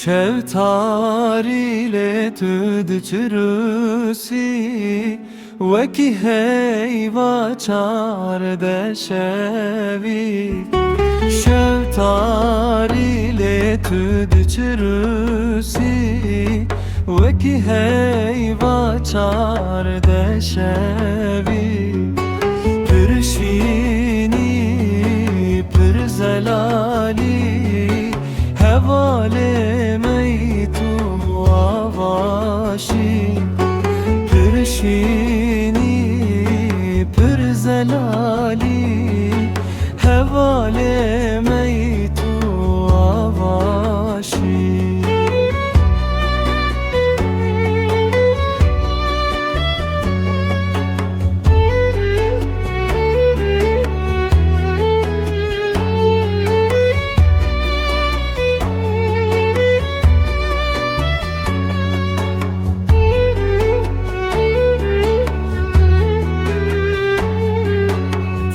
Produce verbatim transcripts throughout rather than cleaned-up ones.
Şev tarî lê tu diçirûsî, wekî heyva çardeh şevî. Şev tarî lê tu diçirûsî, wekî heyva çardeh şevî. Pir şînî, pir zelalî, hevalê me yî tu ava şî. Pir şînî, pir zelalî, hevalê me yî tu ava şî.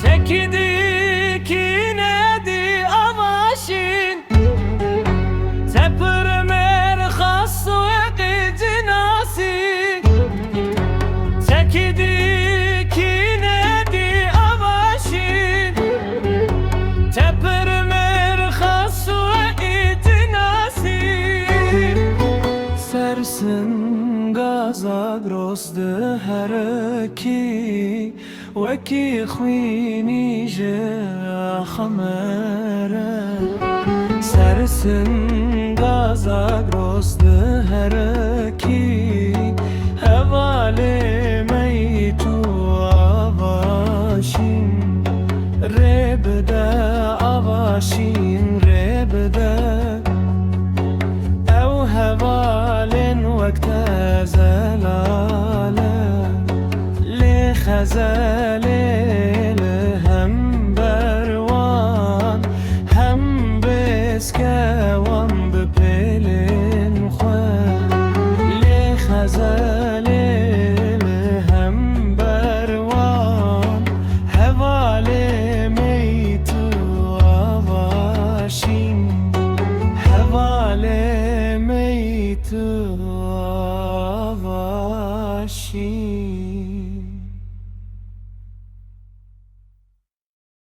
Tekî dikî nedî ava şîn, te pir mêr xas weqî cinasî. Tekî dikî nedî ava şîn, te pir mêr xas weqî cinasî. Ser singa Zagros diherekî, wekî xwînî ji xemere. Ser singa Zagros diherekî, hevalê me yî tu ava şîn. Rê bide ava şîn, rê bide. Ew hevalên wek te zelal e, lê xezelê li hember wan, hem bêske wan bi pêlên xwe. Lê xezelê li hember wan, hevalê me yî tu ava şîn. Hevalê me yî tu ava şîn.